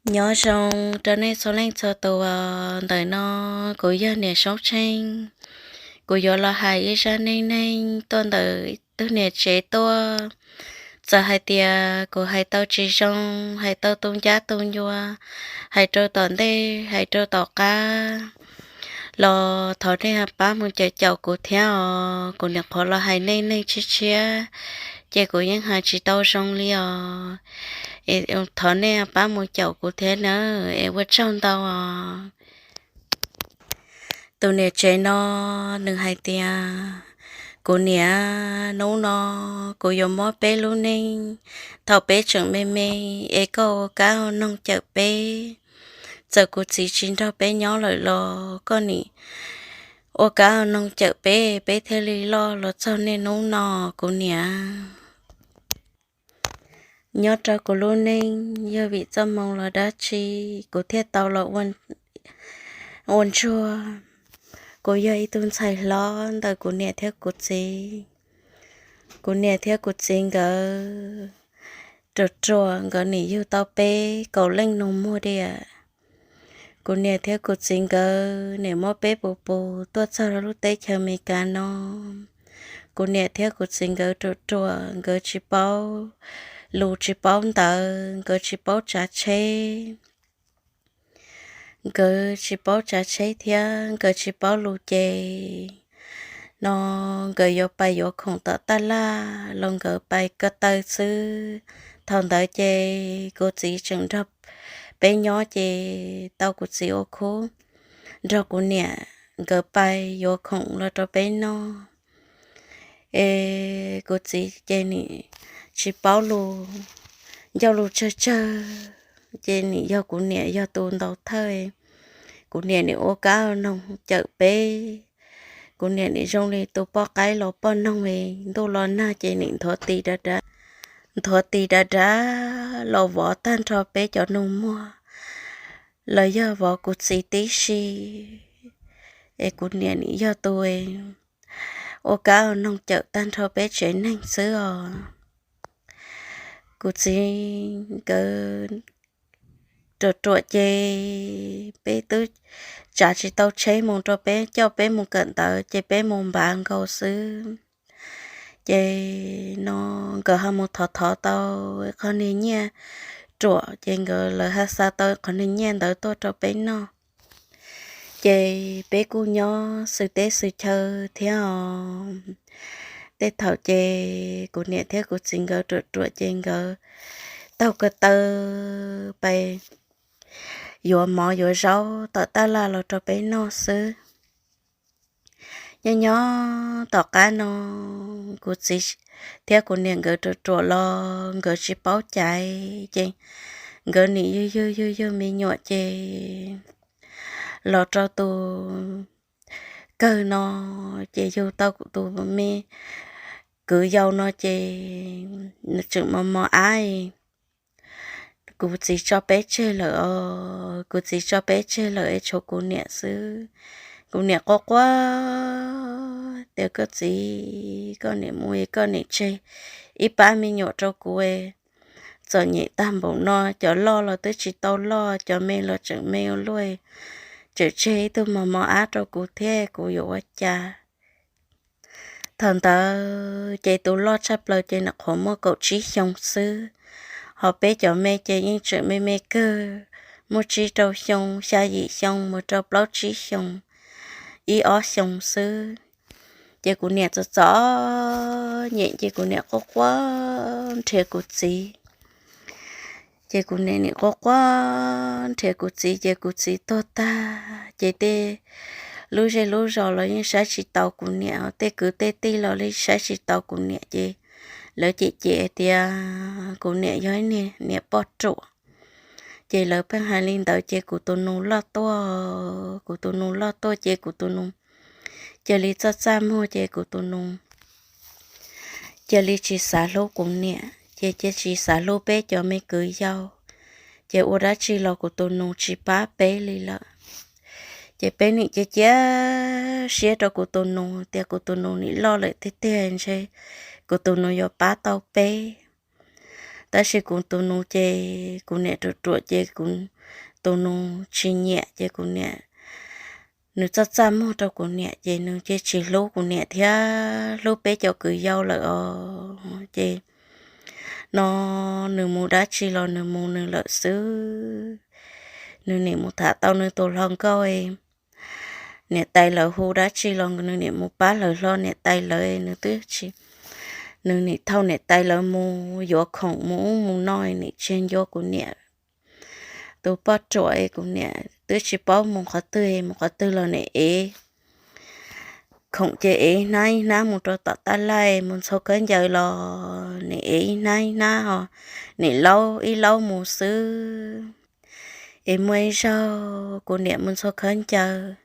Nyob zoo rau nej txhua leej txhua tus. Ntawm no kuv yog niam Soob Tsheej. Kuv yuav los hais ib zaj neej neeg tuaj ntawm ib tug niam tsev tuaj. Txawm hais tias kuv hais tau tsis zoo, hais tau tu ncab tu ncua, hais rau tom ntej hais rau tom qab los thov nej pab mus caum caum kuv thiab os. Kuv nyuam qhuav los hais neej neeg tshiab tshiab, ces kuv yeej hais tsis tau zoo li os. Thov nej pab mus caum kuv thiab nawb, es ua tsaug ntau os. Tus niam tsev no nws hais tias, kuv niam, hnub no kuv yuav muab peb lub neej thaum peb tseem me me, es koj ua kab ua noog cawm peb. Txawm kuv txiv tsis nrog peb nyob lawm los koj nim ua kab ua noog cawm peb, peb thiaj li loj los txog niaj hnub no, kuv niam. Nyob rau kuv lub neej yog vim txoj hmoo los dab tsi, kuv thiaj tau los ua ntsuag. Kuv yog ib tug ntxhais hlob ntawm kuv niam thiab kuv txiv. Kuv niam thiab kuv txiv nkawd ruam ruam, nkawd nim yug tau peb kaum leej nus muag diam. Kuv niam thiab kuv txiv nkawd nim muab peb puv puv tuaj txog lub teb chaws Amelikas no. Kuv niam thiab kuv txiv nkawd ruam ruam, nkawd tsis paub lus tsis paub ntawv, nkawd tsis paub tsav tsheb. Nkawd tsis paub tsav tsheb thiab nkawd tsis paub lus ces no nkawd yuav pais yuav khoom tom taj laj los nkawd pais ko taw xwb. Thaum ntawd ces kuv txiv tseem nrog peb nyob ces tau kuv txiv ua khub nrog kuv niam nkawd pais yuav khoom los rau peb noj. Es kuv txiv ces nim tsis paub lus, ncauj lus tsawg tsawg, ces nim yog kuv niam yog tus ntaus thawj. Kuv niam nim ua kab noog cawm peb. Kuv niam nim zoo li tus poj qaib los poj noog, ntuj los nag ces nim nthuav tis dav dav, nthuav tis dav dav los vov tag nrho peb cov nus muag, los yog vov kuv txiv tib si. Es kuv niam nim yog tus ua kab noog cawm tag nrho peb tsev neeg xwb os. Kuv txiv nkawd ruam ruam ces peb twb tsav tsis tau tsheb mus rau peb coj peb mus kawm ntawv ces peb mus npav nkaus xwb. Ces no nkawd ho mus thov thov tau qhov niag nyiaj ruam ces nkawd lawv ho xa tau qhov niag nyiaj ntawd tuaj rau peb noj. Ces peb kuj nyob xws teb xws chaw thiab os. Tej thaum ces kuv niam thiab kuv txiv nkawd ruam ruam ces nkawd taug ko taw pais yuav mov yuav zaub tom taj laj los rau peb noj xwb. Nyob nyob tom qab no kuv txiv thiab kuv niam nkawd ruam ruam los nkawd tsis paub caiv ces nkawd nim yug yug yug yug me nyuam ces los rau tus kawg no ces yug tau kuv tus me kwv yau no ces nws tseem mos mos ab. Kuv txiv tso peb tseg lawm os, kuv txiv tso peb tseg lawm es tshuav kuv niam xwb. Kuv niam quaj quaj tias koj txiv, koj niam mus es koj niam tseg ib pab me nyuam rau kuv. Txom nyem tag npaum no, cov loj los twb tsis tau loj, cov me los tseem me ua luaj, tseem tseg ib tug mos mos ab rau kuv thiab kuv yuav ua cas? Thaum ntawd ces tus loj tshaj plaws ces nws qhuav muaj kaum tsib xyoo xwb, ho peb cov me ces yeej tseem me me kawg, muaj tsib rau xyoo, xya yim xyoo mus rau plaub tsib xyoo, ib ob xyoo xwb. Ces kuv niam txom txom nyem ces kuv niam quaj quaj nrhiav kuv txiv. Ces kuv niam nim quaj quaj nrhiav kuv txiv ces kuv txiv tuag tag ces tej lub zej lub zos los yeej saib tsis taus kuv niam, tej kwv tej tij los yeej saib tsis taus kuv niam ces lawv cem cem tias kuv niam yog ib niag niam poj ruam. Ces lawv pheej hais li ntawd ces kuv tus nus loj tuaj, kuv tus nus loj tuaj ces kuv tus nus cia li txaj txaj muag ces kuv tus nus cia li tsis xav hlub kuv niam ces cia tsis xav hlub peb cov me kwv yau. Ces ua dab tsi los kuv tus nus tsis pab peb li lawm. Ces peb nim cia cia siab rau kuv tus nus tias kuv tus nus nim loj lawm tiag tiag ntshe kuv tus nus yuav pab tau peb. Tab sis kuv tus nus ces kuv niam ruam ruam ces kuv tus nus tsis nyiam ces kuv niam, nws txaj txaj muag rau kuv niam ces nws ces tsis hlub kuv niam thiab hlub peb cov kwv yau lawm os. Ces no nws mus dab tsi los nws mus nws lawm xwb. Nws nim mus tham tau nws tus hluas nkauj, niam tais lawv hu dab tsi los nws nim mus pab lawv hlo niam tais lawv, nws twb tsis, nws nim thauj niam tais lawv mus yuav khoom mus ub mus no, nim tsis nco kuv niam tus poj ruam es kuv niam twb tsis paub mus qhov twg, mus qhov twg los nim ev khoom ces ev ib hnab ib hnab mus rau tom taj laij, mus ntxhua khaub ncaws los nim ev ib hnab ib hnab ho nim laub ib laub mus xwb. Es muaj ib zaug kuv niam mus ntxhua khaub ncaws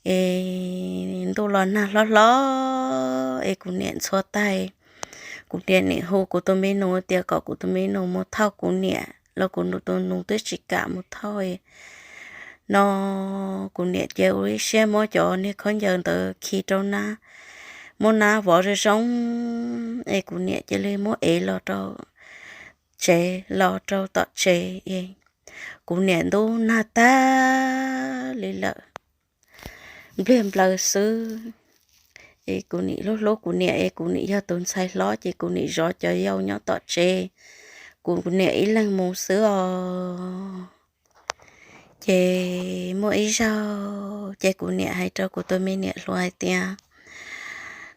es ntuj los nag hlob hlob es kuv niam ntxhua tag, kuv niam nim hu kuv tus me nus tias kom kuv tus me nus mus thauj kuv niam los kuv tus nus twb tsis kam mus thauj no kuv niam ces ua ib siab muab cov niag khaub ncaws ntawd khi rau nab, muab nab vov zoo zoo es kuv niam cia li muab ev los rau tsev, los rau tom tsev es kuv niam ntub nag tag li lawm, npliag nplaws xwb. Es kuv nim hlub hlub kuv niam es kuv nim yog tus ntxhais hlob ces kuv nim zov cov yau nyob tom tsev, kuv niam ib leeg mus xwb os. Ces muaj ib zaug ces kuv niam hais rau kuv tus me niam hluas hais tias,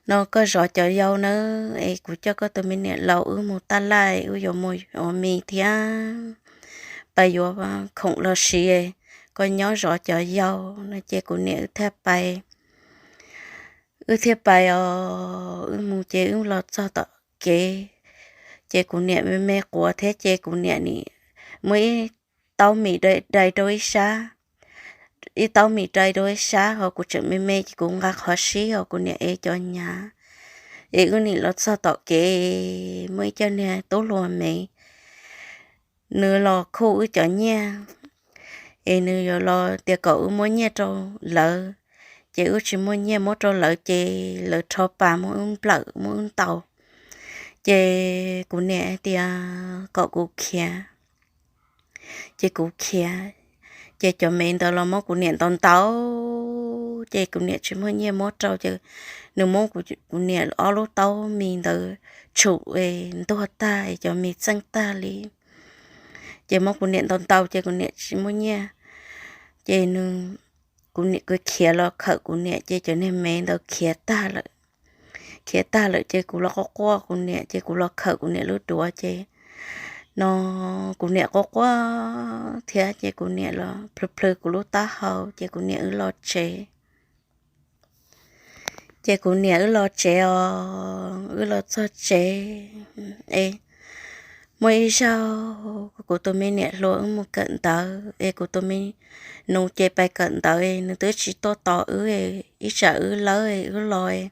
no koj zov cov yau nawb es kuv coj koj tus me niam laus wb mus taj laj, wb yuav mus ua mis thiab pais yuav khoom los siv, koj nyob zov cov yau no ces kuv niam wb thiaj pais. Wb thiaj pais os, wb mus ces wb los txog tom kev ces kuv niam me me quav thiab ces kuv niam nim muab ib taub mis dai rau ib sab, ib taub mis dai rau ib sab ho kuv tseem me me ces kuv nqa qhov sib ho kuv niam ev cov nyav. Es wb nim los txog tom kev, muaj ib co niag tub hluas me, nws los khuj wb cov nyiaj, es nws yuav los tias kom wb muab nyiaj rau lawv, ces wb tsis muaj nyiaj muab rau lawv ces lawv rho pas muab wb nplawm muab wb ntaus. Ces kuv niam tias kom kuv khiav, ces kuv khiav, ces cov me ntawd los muab kuv niam ntaus ntaus, ces kuv niam tsis muaj nyiaj muab rau ces nws muab kuv niam ob lub taub mis ntawd tshum ntuag tag, cov mis txeej tag li. Ces muab kuv niam ntaus ntaus ces kuv niam tsis muaj nyiaj, ces nws, kuv niam kuv khiav los khawm kuv niam ces cov niag me ntawd khiav tag lawm. Khiav tag lawm ces kuv los quaj quaj kuv niam ces kuv los khawm kuv niam lub duav ces no kuv niam quaj quaj thiab ces kuv niam los plhws plhws kuv lub taub hau ces kuv niam wb los tsev. Ces kuv niam wb los tsev os, wb los txog tsev es muaj ib zaug kuv tus me niam hluas wb mus kawm ntawv es kuv tus me nus ces pais kawm ntawv es nws twb tsis tuaj tos wb, ib tsam wb lawb wb los,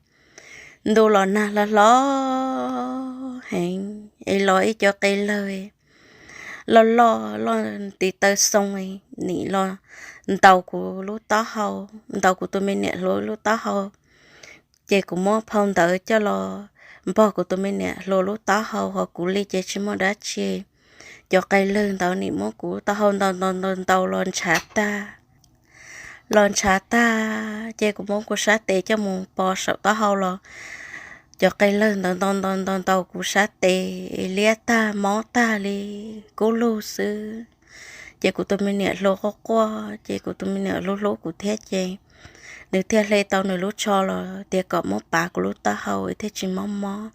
ntuj los nag hlob hlob heev es los ib co qe lawg loj loj loj nti taw xoo, nim los ntaus kuv lub taub hau, ntaus kuv tus me niam hluas lub taub hau. Ces kuv muab phau ntawv coj los npog kuv tus me niam hluas lub taub hau ho kuv li ces tsis muaj dab tsi. Cov qe lawg ntawd nim muab kuv taub hau ntaus ntaus ntaus ntaus los ntshav tag, los ntshav tag ces kuv muab kuv sab tes coj mus pos saum taub hau los cov qe lawg ntawd ntaus ntaus ntaus ntaus kuv sab tes liab tag mob tag li kub lug xwb. Ces kuv tus me niam hluas quaj quaj ces kuv tus me niam hlub hlub kuv thiab ces nws thiaj hle tau nws lub tsho los tias kom muab pav kuv lub taub hau thiaj tsis mob mob.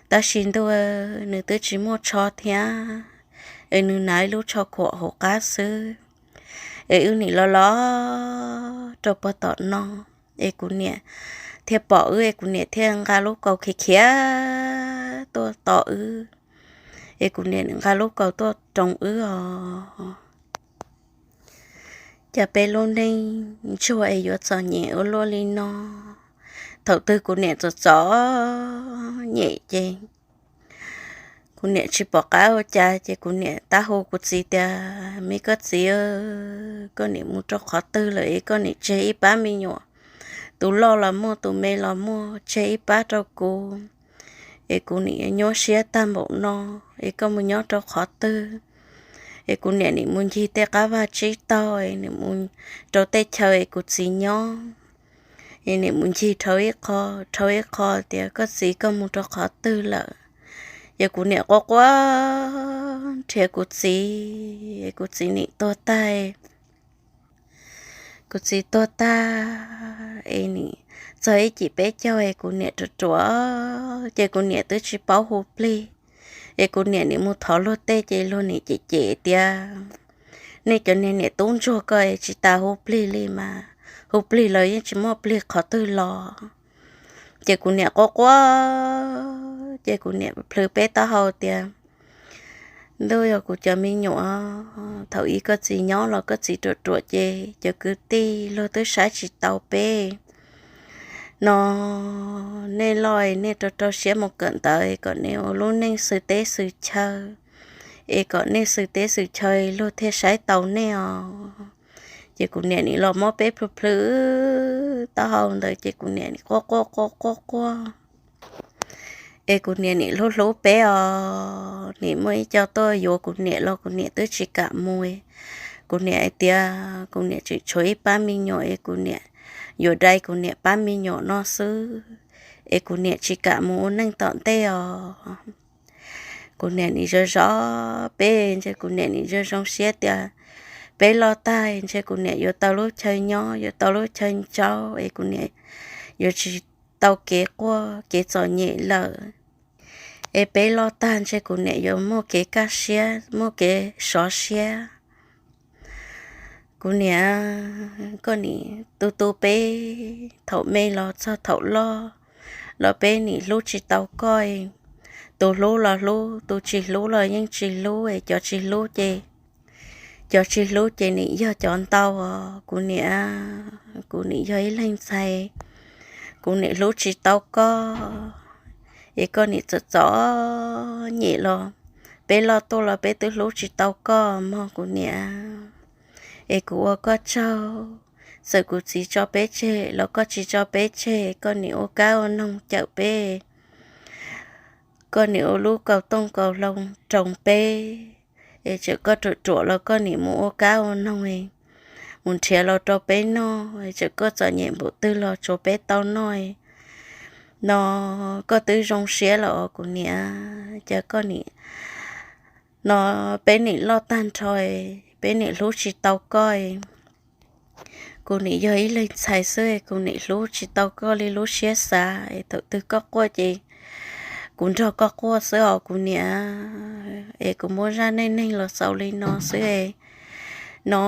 Tab sis ntuj, nws twb tsis muaj tsho thiab, es nws hnav ib lub tsho khuam hauv qab xwb. Es wb nim los los rau puag tom no, es kuv niam thiaj pom wb es kuv niam thiaj nqa lub kaus khiav khiav tuaj tos wb, es kuv niam nqa lub kaus tuaj roos wb os. Cas peb lub neej ntsuag es yuav txom nyem ua luaj li no. Thaum twg kuv niam txom txom nyem ces kuv niam tsis pom qab ua cas ces kuv niam tab hu kuv txiv tias, me koj txiv, koj nim mus rau qhov twg lawm es koj nim tseg ib pab me nyuam, tus loj los muaj tus me los muaj, tseg ib pab rau kuv es kuv nim nyuaj siab tag npaum no, es koj mus nyob rau qhov twg? Es kuv niam nim mus ncig tej qab vaj tsib taug es nim mus rau tej chaw es kuv txiv nyob, es nim mus ncig dhau ib qho, dhau ib qho tias, Koj txiv, koj mus rau qhov twg lawm? Ces kuv niam quaj quaj nrhiav kuv txiv, es kuv txiv nim tuag tag. Kuv txiv tuag tag es nim txog ib cim peb caug es kuv niam ruam ruam, ces kuv niam twb tsis paub hu plig. Es kuv niam nim mus thov luag tej ces luag nim cem cem tias, Nej cov niag niam tub ntsuag ko es tsis tas hu plig li mas, hu plig los yeej tsis muaj plig qhov twg los. Ces kuv niam quaj quaj, ces kuv niam plhws peb taub hau tias, Ntuj, yog kuv cov me nyuam, thaum ub koj txiv nyob los koj txiv ruam ruam ces cov kwv tij luag twb saib tsis taus peb no. Nej loj nej rau rau siab mus kawm ntawv kom nej ua lub neej xwm teb xwm chaw, es kom nej xwm teb xwm chaw luag thiaj saib taus nej os. Ces kuv niam nim los muab peb plhws plhws taub hau ntawd ces kuv niam nim quaj quaj quaj quaj quaj. Es kuv niam nim hlub hlub peb os, nim muaj ib co tuaj yuav kuv niam los kuv niam twb tsis kam mus. Kuv niam hais tias kuv niam tseem tshuav ib pab me nyuam es kuv niam yuav dai kuv niam pab me nyuam no xwb, es kuv niam tsis kam mus ua neej tom ntej os. Kuv niam nim zov zov peb, ntshe kuv niam nim zoo zoo siab tias peb loj tag ntshe kuv niam yuav tau lub chaw nyob, yuav tau lub chaw ntsaub, es kuv niam yuav tsis tau kev quaj kev txom nyem lawm. Es peb loj tag ntshe kuv niam yuav muaj kev kaj siab, muaj kev sov siab. Kuv niam, koj nim tu tu peb thaum me los txog thaum loj, los peb nim hlub tsis tau koj. Tus hlub los hlub, tus tsis hlub los yeej tsis hlub, es cov tsis hlub ces, cov tsis hlub ces nim yog cov ntau os kuv niam. Kuv nim yog ib leeg ntxhais, kuv nim hlub tsis tau koj, es koj nim txom txom nyem los, peb loj tuaj los peb twb hlub tsis tau koj mog kuv niam. Es kuv ua koj tsaug, txawm kuv txiv tso peb tseg los koj tsis tso peb tseg, koj nim ua kab ua noog cawm peb, koj nim ua lub kaus tooj kaus hlau roos peb. Es txawm koj ruam ruam los koj nim mus ua kab ua noog, mus nrhiav los rau peb noj, es txawm koj txom nyem npaum twg los tsuav peb tau noj no. Koj twb zoo siab los os kuv niam, cas koj nim no, peb nim loj tag nrho, peb nim hlub tsis tau koj. Kuv nim yog ib leeg ntxhais xwb, kuv nim hlub tsis tau koj li lub siab xav. Thaum twg koj quaj ces kuv nrog koj quaj xwb os kuv niam. Es kuv muab zaj neej neeg los xaus li no xwb no,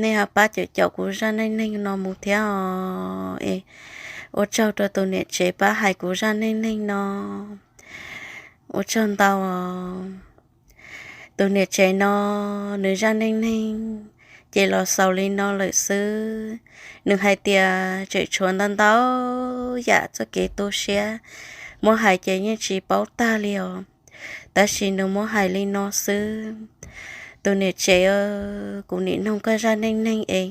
nej ho pab caum caum kuv zaj neej neeg no mus thiab os. Es ua tsaug rau tus niam tsev pab hais kuv zaj neej neeg no, ua tsaug ntau os. Tus niam tsev no, nws zaj neej neeg ces los xaus li no lawm xwb. Nws hais tias tseem tshuav ntau ntau yam txoj kev tu siab, muab hais ces yeej tsis paub tag li os. Tab sis nws muab hais li no xwb. Tus niam tsev, kuv nim noog koj zaj neej neeg es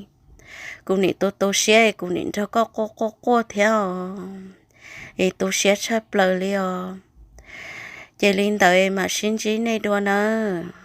kuv nim tu tu siab es kuv nim nrog koj quaj quaj quaj thiab os. Es tu siab tshaj plaws li os. Ces li ntawd mam sib ntsib nej dua nawb.